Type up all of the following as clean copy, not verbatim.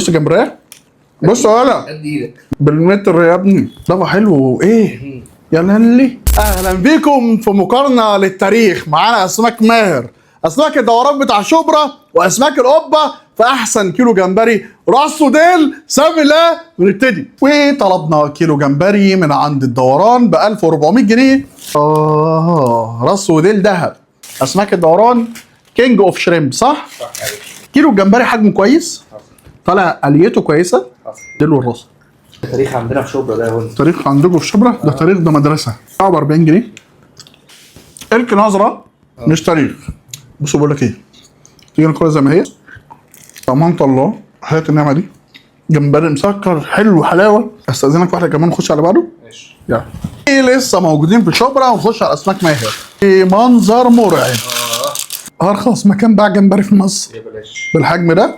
بص جمبريه، بص ولا قد ايدك بالمتر يا ابني. ده حلو ايه يا لالي. اهلا بيكم في مقارنة للتاريخ. معانا اسماك ماهر، اسماك الدوران بتاع شبرا، واسماك القبة في احسن كيلو جمبري راسه ديل. سامي الله ونبتدي. وطلبنا كيلو جمبري من عند الدوران ب 1400 جنيه. راسه ديل ذهب. اسماك الدوران king of shrimp، صح؟ صح يا باشا. كيلو الجمبري حجمه كويس، حصل. طالع قليته كويسة. حصل. ديل والراس. التاريخ عندنا في شبرا ده يا هون. تاريخ عندكم في شبرا ده تاريخ، ده مدرسه. ب 40 جنيه الك نظره، مش تاريخ. بصوا بقول لك ايه، تيجي ناكلها زي ما هي. امانة الله حياة النعمة دي جمبري مسكر حلو حلاوة. استاذنك واحدة كمان نخش على بعضه. ماشي. يلا ايه لسه موجودين في شبرا ونخش على اسماك ماهر. ايه منظر مرعب. ارخص مكان باع جمبري في مصر يا بلاش. بالحجم ده.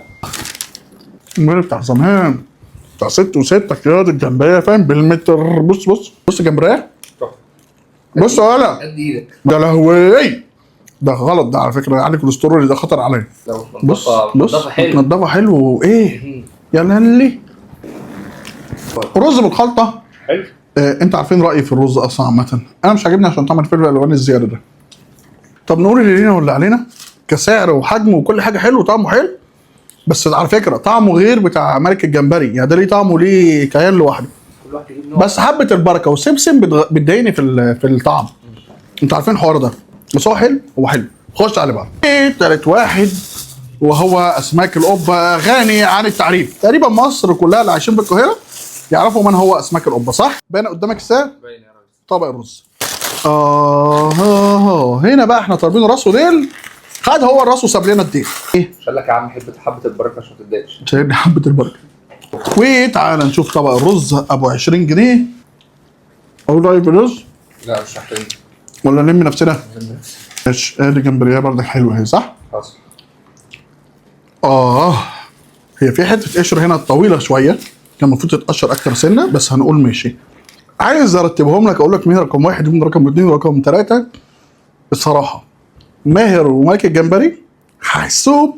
الجمبري بتاع زمان بتاع ست وستة كده الجمبريه فاهم بالمتر. بص بص بص الجمبريه. تحفة. بص ولا قد ايدك. ده لهوي، ده غلط ده على فكرة، علي كوليسترول ده خطر عليا. لو بص بص نضافه حلو. نضافه حلو ايه يا لالي. رز بالخلطه. حلو. انت عارفين رايي في الرز اصلا عامة، انا مش عاجبني عشان طعم الفلفل الالوان الزيادة ده. طب نقول اللي لينا واللي علينا، كسعر وحجم وكل حاجة حلو وطعمه حلو، بس على فكرة طعمه غير بتاع ملك الجمبري، يعني ده ليه طعمه ليه كيان لوحده. كل واحد يجيب نوع. بس حبه البركة والسمسم بتضايقني في الطعم، انتوا عارفين الحوار ده، بس هو حلو، هو حلو. خش على بعض. ايه تالت واحد وهو اسماك القبة، غني عن التعريف. تقريبا مصر كلها اللي عايشين في القاهرة يعرفوا من هو اسماك القبة، صح؟ باين قدامك السعر. باين يا ريس. طبق الرز. هنا بقى احنا طالبين راسه ديل، خد هو الراس وساب لنا الديل. ايه شال لك يا عم حبه حبه البركة عشان ما تتضايقش. شايلني حبه البركة. وتعالى نشوف طبق الرز ابو 20 جنيه. اقول رايي في الرز؟ لا مش محتاجين. ولا نلم نفسنا؟ ماشي. ادي جمبريه بردك حلوة اهي، صح؟ حصل. هي في حتة قشر هنا طويلة شوية، كان المفروض تتقشر اكتر سنة، بس هنقول ماشي. عايز ارتبهم لك، اقول لك مين رقم واحد ومين رقم اثنين ورقم ثلاثة. الصراحة ماهر وملك الجمبري هحسهم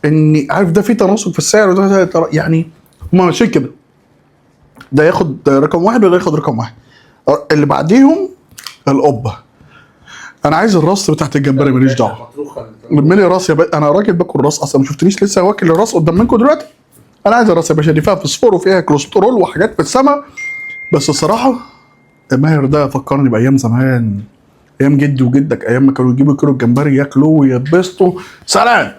اني عارف ده في تناسق في السعر وده يعني هما ماشيين كده، ده ياخد رقم واحد وده ياخد رقم واحد. اللي بعديهم القبة. انا عايز الراس بتاعت الجمبري، ماليش دعوه. مطروخه. ملي راس يا باشا، انا راجل باكل راس اصلا، ما شفتنيش لسه واكل الراس قدام منكم دلوقتي. انا عايز الراس يا باشا، دي فيها فوسفور وفيها كوليسترول وحاجات في السما. بس الصراحة ماهر ده فكرني بايام زمان، ايام جدي وجدك، ايام ما كانوا يجيبوا كيلو الجمبري ياكلوه ويتبسطوا. سلام.